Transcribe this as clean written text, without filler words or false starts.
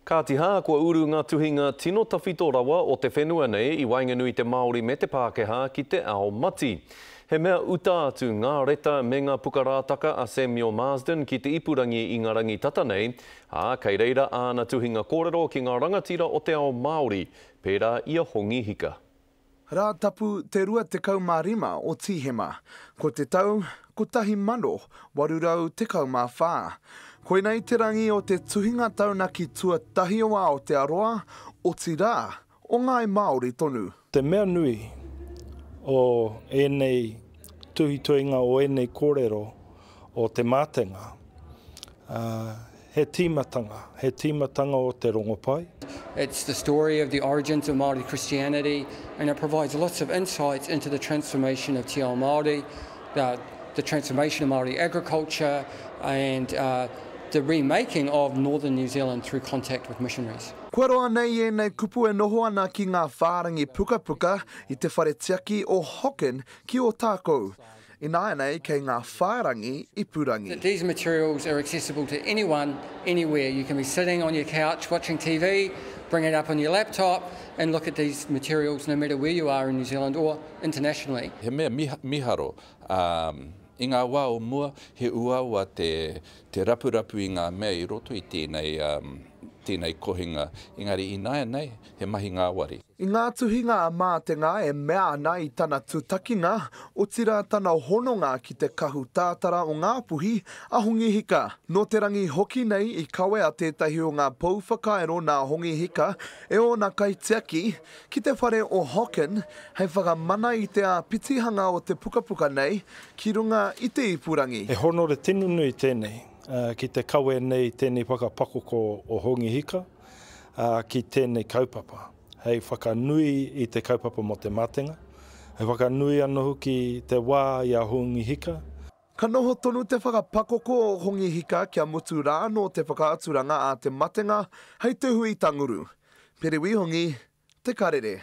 Kāti hā, kua uru ngā tuhinga tino tawhito rawa o te whenua nei i waenganui i te Māori me te Pākehā ki te ao mati. He mea uta atu ngā reta me ngā puka rātaka a Samuel Marsden ki te ipurangi i ngā rangi tata nei, ā, kei reira āna tuhinga kōrero ki ngā rangatira o te ao Māori, pērā i a Hongi Hika. Rātapu te 25 o Tīhema, ko te tau 1814. Koinei te rangi o te tuhinga taunaki tuatahi o Aotearoa, otirā, o Ngāi Māori tonu. Te mea nui o ēnei tuhituhinga o ēnei kōrero o te mātenga, he tīmatanga, he tīmatanga o te rongopai. It's the story of the origins of Māori Christianity and it provides lots of insights into the transformation of te ao Māori, the, the transformation of Māori agriculture and uh, the remaking of northern New Zealand through contact with missionaries. Kua roa nei ēnei kupu e noho ana ki ngā whārangi pukapuka i te whare tiaki o Hocken ki Ōtākou. Ināianei kei ngā whārangi ipurangi. These materials are accessible to anyone, anywhere. You can be sitting on your couch watching TV, bring it up on your laptop and look at these materials no matter where you are in New Zealand or internationally. He mea miharo, ā, i ngā wā o mua, he uaua te, te rapurapu i ngā mea i roto i tēnei, tēnei kohinga, engari ināianei, he mahi ngāwari. I ngā tuhinga a Mātenga e mea ana i tana tūtakinga, otirā tana hononga ki te kahu tātara o Ngāpuhi, a Hongi Hika. Nō te rangi hoki nei i kawea tētahi o ngā pou whakairo nā Hongi Hika e ōna kaitiaki ki te whare o Hocken hei whakamana i te āpitihanga o te pukapuka nei ki runga i te ipurangi. He honore tino nui tēnei ki te kawe nei i tēnei whakapakoko o Hongi Hika. ki tēnei kaupapa, hei whakanui i te kaupapa mō te matenga, hei whakanui anō hoki te wā i a Hongi Hika. Ka noho tonu te whakapakoko o Hongi Hika kia mutu rā anō te whakaaturanga a te matenga hei te Hui-tanguru. Pere Wihongi, Te Karere.